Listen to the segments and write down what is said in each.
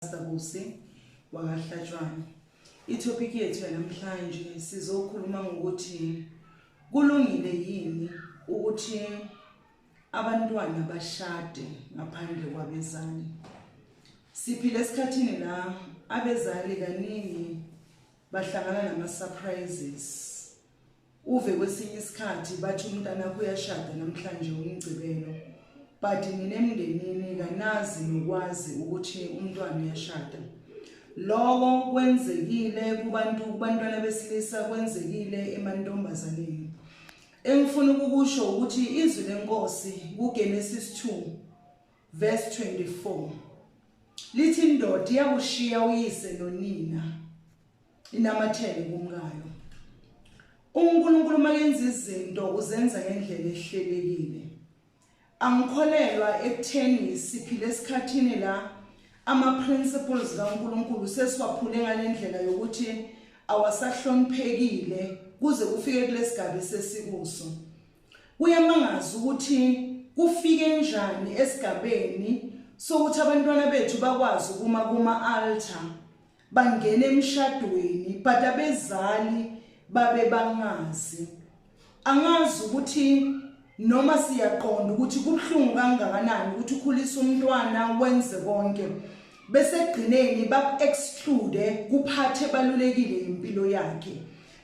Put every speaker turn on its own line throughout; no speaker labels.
Pastor Busi wakaHlatshwana. Itopic yethu yanamhlanje sizokhuluma ngokuthi kulungile yini ukuthi abantwana bashade ngaphandle kwabezali. Siphila esikhathini la abezali kaningi bahlangana nama surprises. Uve kwesinye isikhathi bathi umntanakho uyashada namhlanje uMgcibelo, but nina emndenini kanazi nokwazi ukuthi umntwana uyashada. Loko kwenzekile kubantu, kubantwana besilisa, kwenzekile emantombazaneni. Engifuna ukukusho ukuthi izwi leNkosi kuGenesis 2 verse 24 lithi indoda iyakushiya uyise nonina inamathele kumkayo. UNkulunkulu makenza izinto uzenza ngendlela ehlelekile. Angikholelwa ekutheni siphile esikhathini la ama principles kaNkulunkulu sesiwaphule ngalendlela yokuthi awasahloniphekile kuze kufike kulesigaba esesikuso. Kuyamangaza ukuthi kufike njani esigabeni sokuthi abantwana bethu bakwazi ukuma kuma altar bangena emshadweni, but abezali babe bangazi. Angazi ukuthi noma siyaqonda ukuthi kubuhlungu kangakanani ukuthi ukhulise umntwana wenze konke, bese egcineni baku-exclude kuphathe balulekile impilo yakhe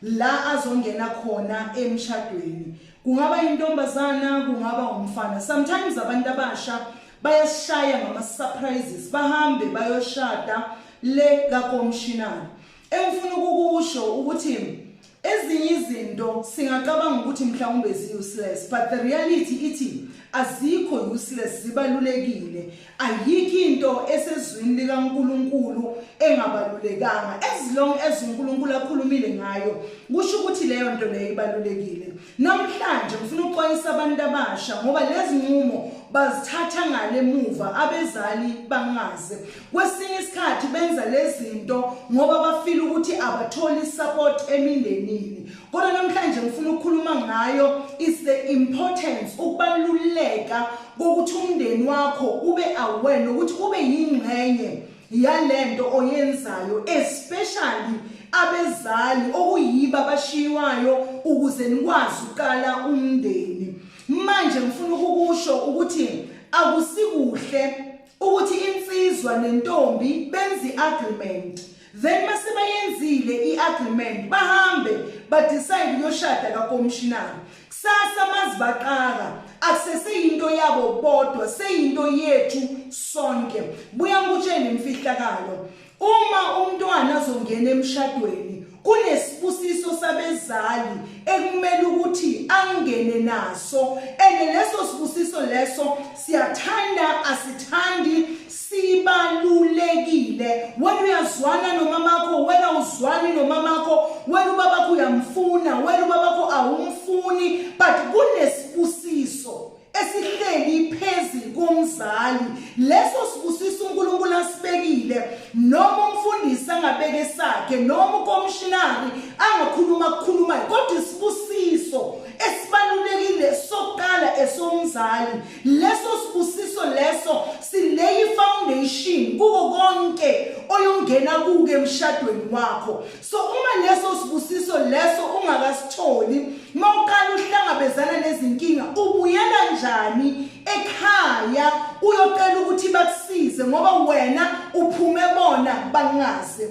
la azongena khona emshadweni. Kungaba intombazana, kungaba umfana. Sometimes abantu abasha bayasishaya ngama surprises, bahambe bayoshada le kakomshinari. Engifuna ukukusho ukuthi ezinye izinto singacabanga ukuthi mhlawumbe zi-useless, but the reality ithi azikho useless, zibalulekile. Ayikho into esezwini likaNkulunkulu engabalulekanga. As long as uNkulunkulu akhulumile ngayo, kusho ukuthi leyo nto leyo ibalulekile. Namhlanje ngifuna ukuxwayisa abantu abasha ngoba lezi nqumo bazithatha ngale muva abezali bangazi. Kwesinye isikhathi benza lezi zinto ngoba bafila ukuthi abatholi support emindenini. Kodwa namhlanje ngifuna ukukhuluma ngayo is the importance, ukubaluleka kokuthi umndeni wakho ube aware nokuthi ube yingxenye yalento oyenzayo, especially abezali okuyiba abashiywayo ukuze nikwazi ukuqala umndeni. Manje ngifuna ukukusho ukuthi akusikuhle ukuthi insizwa nentombi benze i-agreement, then mase bayenzile i-agreement bahambe badecide ukuyoshada kakomshinari. Kusasa mazibaqaka akuseseyinto yabo bodwa, seyinto yethu sonke. Buya ngikutshele imfihlakalo. Uma umntwana azongena emshadweni, kunesibusiso sabezali ekumele ukuthi angene naso, and leso sibusiso leso, siyathanda asithandi, sibalulekile. Wena uyazwana nomamakho, wena uzwani nomamakho, wena ubabakho uyamfuna, wena ubabakho awumfuni, but kunesibusiso esihleli phezu komzali. Leso sibusiso uNkulunkulu asibekile, noma umfundisi angabeke sakhe, noma ukomshinari angakhuluma kukhuluma, kodwa isibusiso esibalulekile sokuqala esomzali. Leso sibusiso leso sileyi foundation kuko konke oyongena kuke emshadweni wakho. So uma leso sibusiso leso ungakasitholi, mawuqala uhlangabezana nezinkinga, ubuyela njani ekhaya uyocela ukuthi bakusize, ngoba wena uphume bona bangazi?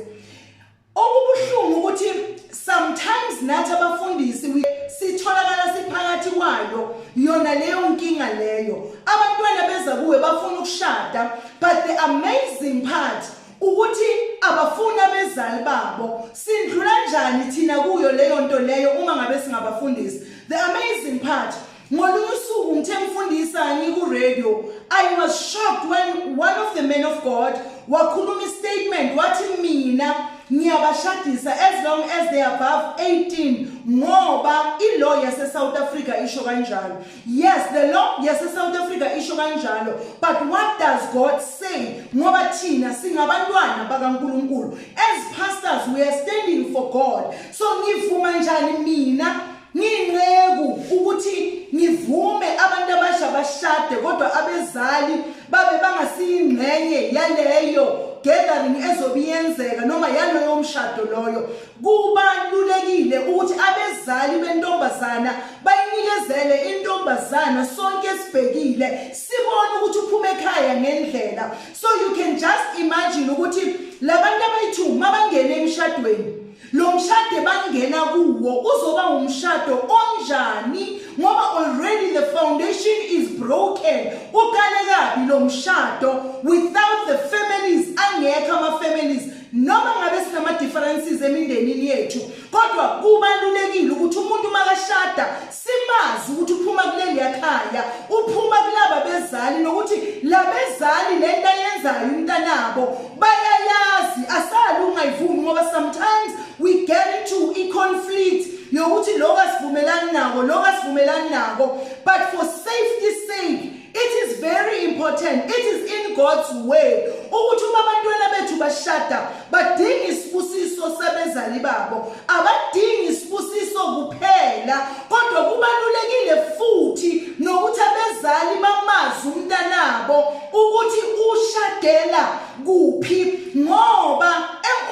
Okubuhlungu ukuthi sometimes nathi abafundisi sitholakala siphakathi kwayo yona leyo nkinga leyo. Abantwana beza kuwe bafuna ukushada, but the amazing part ukuthi abafuni abezali babo. Sindlula njani thina kuyo leyo nto leyo uma ngabe singabafundisi? The amazing part, ngolunye usuku ngithe ngifundisa ngiku-radio, I was shocked when one of the men of God wakhuluma i-statement, wathi, "Mina ngiyabashadisa as long as they are above 18 ngoba i-law yase-South Africa isho kanjalo." Yes, the law yase-South Africa isho kanjalo, but what does God say? Ngoba thina singabantwana bakaNkulunkulu. As pastors, we are standing for God. So ngivuma njani mina ngiyinceku ukuthi ngivume abantu abasha bashade kodwa abezali babe bangasiyingxenye yaleyo gathering ezobe iyenzeka noma yaloyo mshado loyo. Kubalulekile ukuthi abezali bentombazana bayinikezele intombazana, sonke sibhekile, sibone ukuthi uphuma ekhaya ngendlela. So you can just imagine ukuthi labantu abayi-2 mabangena emshadweni, lo mshado bangena kuwo uzoba umshado onjani, ngoba already the foundation is broken. Uqale kabi lo mshado without the families. Angekho ama-families, noma ngabe sinama differences emindenini yethu, kodwa kubalulekile ukuthi umuntu makashada simazi ukuthi uphuma kuleli yakhaya, uphuma kulaba bezali, nokuthi labezali lento ayenzayo umntanabo bayayazi. Asali ungayivumi, ngoba sometimes we get into i-conflict yokuthi lokho asivumelani nako, lokho asivumelani nako. But for safety sake, it is very important, it is in God's way ukuthi uma abantwana bethu bashada badinga isibusiso sabezali babo. Abadingi isibusiso kuphela, kodwa kubalulekile futhi nokuthi abezali bamazi umntanabo ukuthi ushadela kuphi, ngoba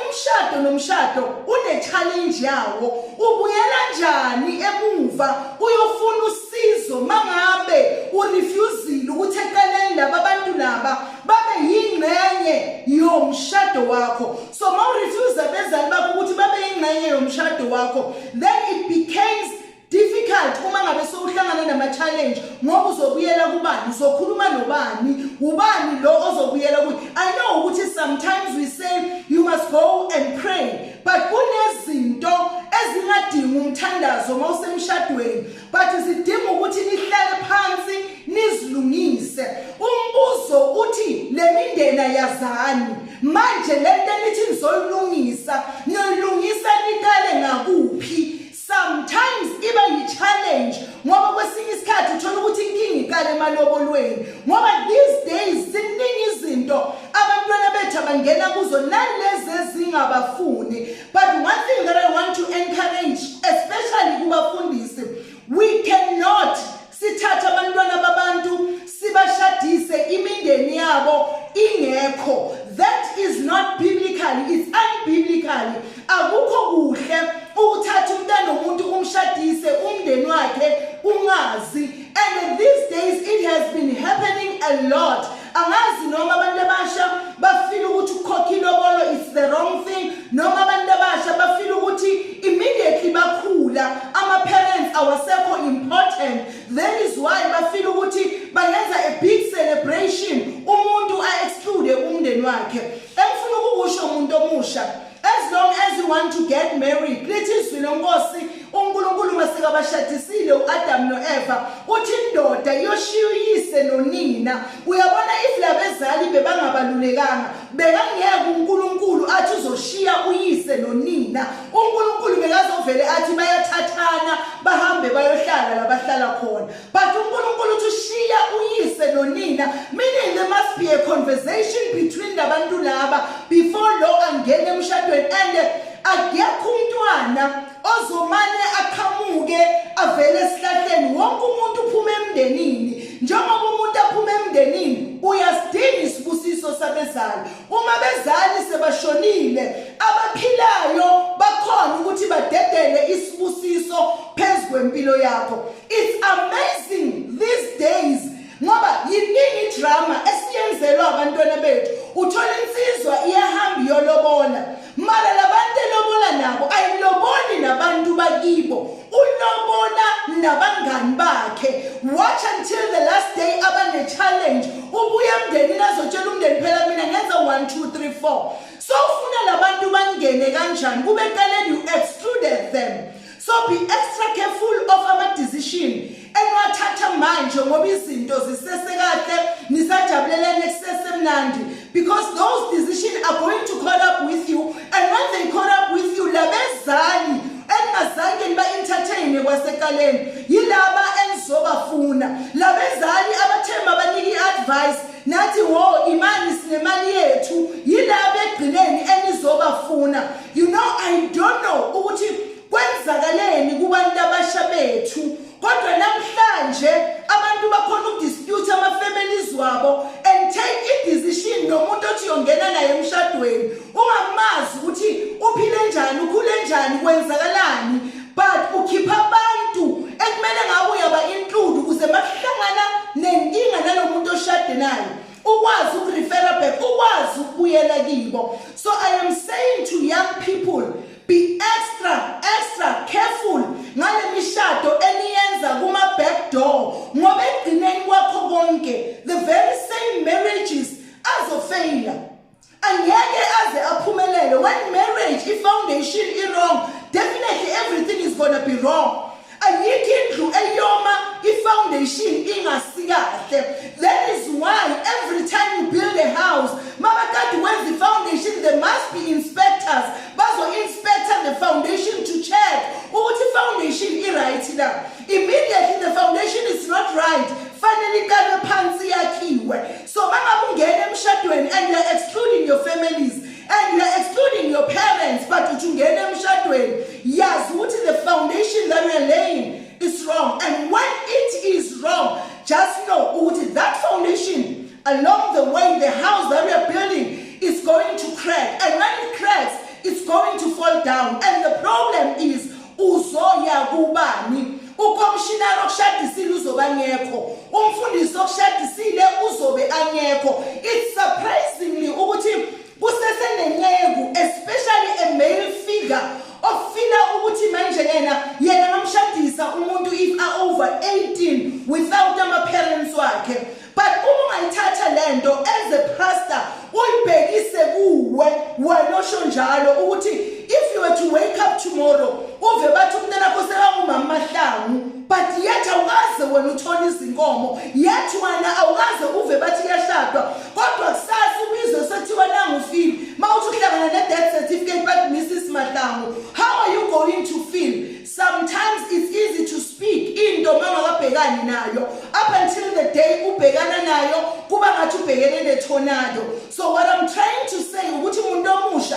umshado nomshado une challenge yawo. Ubuyela njani emuva uyofuna usizo mangabe urefusile ukuthi eqaleni laba bantu laba babe yingxenye yomshado wakho? So mawurefuse abezali bakho ukuthi babe yingxenye yomshado wakho, then it becomes difficult uma ngabe sowuhlangana nama-challenge, ngoba uzobuyela kubani? Uzokhuluma nobani? Ubani lo ozobuyela kuye? I know ukuthi sometimes we say you must go and pray, but kunezinto ezingadingi umthandazo mawusemshadweni, but zidinga ukuthi nihlale phansi nizilungise. Umbuzo uthi, le mindeni yazani manje? Lento nithi nizoyilungisa, niyoyilungisa niqale ngakuphi? Sometimes iba yi-challenge, ngoba kwesinye isikhathi uthola ukuthi inkinga iqala emalobolweni, ngoba these days ziningi izinto abantwana bethu abangena kuzo nalezi ezingabafuni. But one thing that I want to encourage, especially kubafundisi, we cannot sithathe abantwana babantu sibashadise imindeni yabo ingekho. That is not biblical, it's unbiblical. Akukho kuhle ukuthatha umntana womuntu umshadise umndeni wakhe ungazi, and these days it has been happening a lot. Angazi noma abantu abasha bafeel ukuthi ukukhokha ilobolo is the wrong thing, noma abantu abasha bafeel ukuthi immediately bakhula ama-parents awasekho important. That is why bafeel ukuthi bayenza a big celebration, umuntu a-exclude umndeni wakhe. Engifuna ukukusho, umuntu omusha, as long as you want to get married, lithi izwi lenkosi, uNkulunkulu masekabashadisile uAdam noEva, uthi indoda iyoshiya uyise nonina. Uyabona, if labezali bebangabalulekanga, bekangeke uNkulunkulu athi uzoshiya uyise nonina. uNkulunkulu bekazovele athi bayathathana, bahambe bayohlala labahlala khona. But uNkulunkulu uthi ushiya uyise nonina, meaning there must be a conversation between labantu laba before lo angene emshadweni. And akekho umntwana ozomane aqhamuke avele esihlahleni. Wonke umuntu uphuma emndenini. Njengoba umuntu aphuma emndenini, uyasidinga isibusiso sabezali. Uma bezali sebashonile, abaphilayo bakhona ukuthi badedele isibusiso phezu kwempilo yakho. It's amazing these days, ngoba yiningi idrama esiyenzelwa abantwana bethu. Uthola insizwa iyahamba iyolobola, mara labantu elobola nabo ayiloboli nabantu bakibo, ulobola nabangani bakhe. Watch until the last day abane-challenge, ubuye emndenini azotshela umndeni, "Phela mina ngenza 1 2 3 4." So ufuna labantu bangene kanjani kube eqaleni you excluded them? So be extra careful of ama-decision eniwathatha manje, ngoba izinto zisesekahle, nisajabulelene, kusesemnandi, because those decisions are going to caught up with you, and when they caught up with you, labezali eningazange niba-entertain kwaseqaleni yilaba enizobafuna. Labezali abathemba abanika i-advice nathi, "Wo, imali, sinemali yethu," yilaba ekugcineni enizobafuna. I don't know ukuthi kwenzakaleni kubantu abasha bethu, kodwa namhlanje abantu bakhona ukudispute ama-families wabo and take i-decision nomuntu othi uyongena naye emshadweni. Ungamazi ukuthi uphile njani, ukhule njani, kwenzakalani, but ukhipha abantu ekumele ngabe uyaba include ukuze makuhlangana nenkinga nalomuntu oshade naye ukwazi ukurefera back, ukwazi ukubuyela kibo. So I am saying to young people, be extra extra careful ngale mishado eniyenza kuma back door, ngoba ekugcineni kwakho konke the very same marriages azofeyila, angeke aze aphumelele. When marriage, i-foundation i-wrong, definitely everything is gonna be wrong. Ayikho indlu eyoma i-foundation ingasikahle. That is why every time you build a house, mabakade wenza i-foundation, there must be inspectors bazo-inspecta the foundation to check ukuthi i-foundation i-right na. Immediately the foundation is not right, fanele iqalwe phansi yakhiwe. So mangabe ungena emshadweni and you are excluding your families and you are excluding your parents, but uthi ungena emshadweni, yazi ukuthi the foundation that you are laying is wrong. And when it is wrong, just know ukuthi that foundation, along the way, the house that we are building is going to crack, and when it cracks, it's going to fall down. And the problem is, uzoya kubani? Ukomshinari okushadisile uzoba ngekho, umfundisi okushadisile uzobe angekho. It's surprisingly ukuthi kusesenenceku, especially a male figure, ofila ukuthi manje yena ngamshadisa umuntu if are over 18 without ama parents wakhe. But uma ungayithatha lento as a pastor, uyibhekise kuwe wena osho njalo, ukuthi if you were to wake up tomorrow uve bathi umntana wakho sekangumama Mahlangu, but yet awukaze wena uthola izinkomo, yet wena awukaze uve bathi iyashadwa, kodwa kusasa ubizwe sekuthiwa nangufile, mawuthi uhlangana ne-death certificate but Mrs Mahlangu, how are you going to feel? Sometimes it's easy to speak into mangakabhekani nayo. Up until the day ubhekana nayo, kuba ngathi ubhekene ne-tornado. So what I'm trying to say ukuthi umuntu omusha,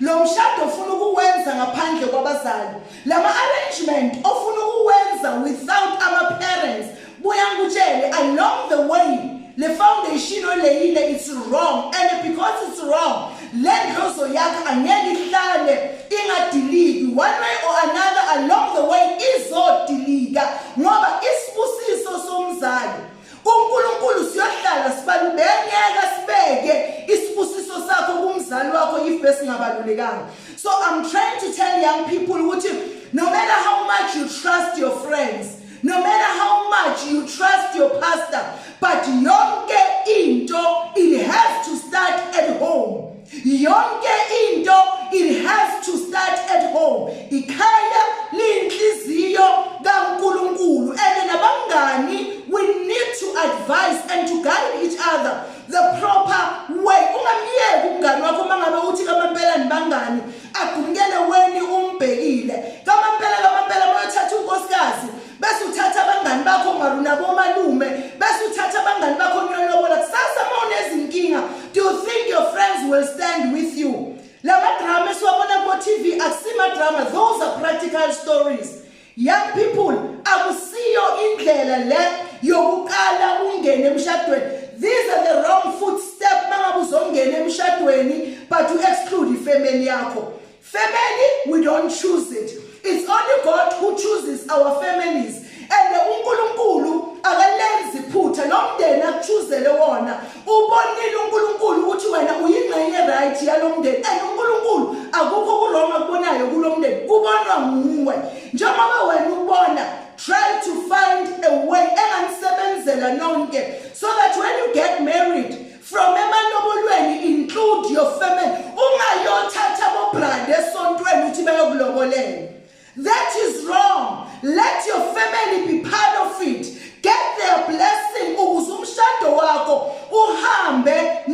lo mshado ofuna ukuwenza ngaphandle kwabazali, lama arrangement ofuna ukuwenza without ama parents, buya ngikutshele, along the way le foundation oleyile, it's wrong. And because it's wrong, le ndlozo yakho angeke ihlale ingadiliki. One way or another, along the way izodilika, ngoba isibusiso somzali kuNkulunkulu siyohlala sibaluleke. Sibeke isibusiso sakho kumzali wakho if besingabalulekanga. So I'm trying to tell young people ukuthi no matter how much you trust your friends, no matter how much you trust your pastor, but yonke into, it has to start at home. Yonke into, it has to start at home. Ikhaya liyinhliziyo kaNkulunkulu, and nabangani, we need to advise and to guide each other the proper way. Ungamyeki umngani wakho, mangabe uthi kamampela nibangani, agumkele weni umbhekile. Kamampela kamampela, bayothatha unkosikazi bese uthatha abangani bakho nabomalume, bese uthatha abangani bakho niyolobola. Kusasa uma unezinkinga, do you think your friends will stand with you? Lama drama esiwabona kubo TV akusima drama, those are practical stories. Young people, akusiyo indlela le yokuqala ungene emshadweni. These are the wrong footstep mangabe uzongena emshadweni but you exclude ifamily yakho. Family, we don't choose it. It's only God who chooses our families, and uNkulunkulu akalenzi iphutha. Lo mndeni akuchoosele wona, ubonile uNkulunkulu ukuthi wena uyingxenye right yalo mndeni, and uNkulunkulu akukho ku-wrong akubonayo kulo mndeni, kubonwa nguwe. Njengoba wena ubona, try to find a way enganisebenzela nonke, so that when you get married, from emalobolweni, include your family. Ungayothatha bobrand esontweni uthi beyokulobolela. That is wrong. Let your family be part of it. Get their blessing ukuze umshado wakho uhambe.